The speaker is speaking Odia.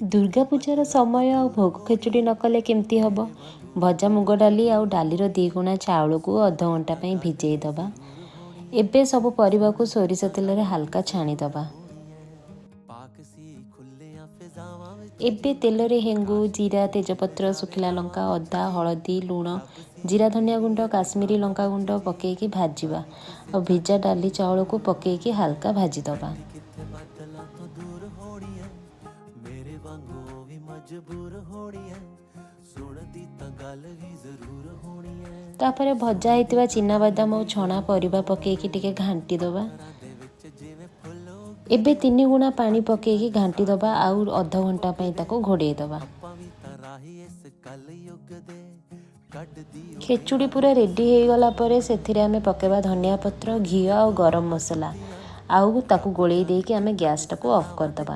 ଦୁର୍ଗା ପୂଜାର ସମୟ, ଆଉ ଭୋଗ ଖେଚୁଡ଼ି ନ କଲେ କେମିତି ହେବ? ଭଜା ମୁଗ ଡାଲି ଆଉ ଡାଲିର 2 ଗୁଣା ଚାଉଳକୁ ଅଧଘଣ୍ଟା ପାଇଁ ଭିଜେଇ ଦେବା। ଏବେ ସବୁ ପରିବାକୁ ସୋରିଷ ତେଲରେ ହାଲକା ଛାଣିଦେବା। ਪਾਕ ਸੀ ਖੁੱਲਿਆਂ ਫਿਜ਼ਾਵਾਂ ਵਿੱਚ। ଏବେ ତେଲରେ ହେଙ୍ଗୁ, ଜିରା, ତେଜପତ୍ର, ଶୁଖିଲା ଲଙ୍କା, ଅଦା, ହଳଦୀ, ଲୁଣ, ଜିରା ଧନିଆ ଗୁଣ୍ଡ, କାଶ୍ମୀରୀ ଲଙ୍କା ଗୁଣ୍ଡ ପକାଇକି ଭାଜିବା ଆଉ ଭିଜା ଡାଲି ଚାଉଳକୁ ପକାଇକି ହାଲକା ଭାଜିଦେବା। ਕਿੱਥੇ ਬੱਦਲਾਂ ਤੋਂ ਦੂਰ ਹੋਣੀ ਐ, ਮੇਰੇ ਵਾਂਗੂ ਉਹ ਵੀ ਮਜਬੂਰ ਹੋਣੀ ਐ, ਸੁਣਦੀ ਤਾਂ ਗੱਲ ਵੀ ਜ਼ਰੂਰ ਹੋਣੀ ਐ। ତାପରେ ଭଜା ହେଇଥିବା ଚିନାବାଦାମ ଆଉ ଛଣା ପରିବା ପକାଇକି ଟିକେ ଘାଣ୍ଟି ଦେବା। ਦੇ ਵਿੱਚ ਜਿਵੇਂ ਫੁੱਲ ଏବେ 3 ଗୁଣା ପାଣି ପକାଇକି ଘାଣ୍ଟି ଦେବା ଆଉ ଅଧଘଣ୍ଟା ପାଇଁ ତାକୁ ଘୋଡ଼େଇ ଦେବା। ਆਪਾਂ ਵੀ ਤਾਂ ਰਾਹੀ ਇਸ ਕਲ ਯੁੱਗ ਦੇ ਕੱਢਦੀ ਉਹ ଖେଚୁଡ଼ି ପୁରା ରେଡ଼ି ହେଇଗଲା ପରେ ସେଥିରେ ଆମେ ପକାଇବା ଧନିଆ ପତ୍ର, ଘିଅ ଆଉ ଗରମ ମସଲା ଆଉ ତାକୁ ଗୋଳେଇ ଦେଇକି ଆମେ ଗ୍ୟାସଟାକୁ ଅଫ୍ କରିଦେବା।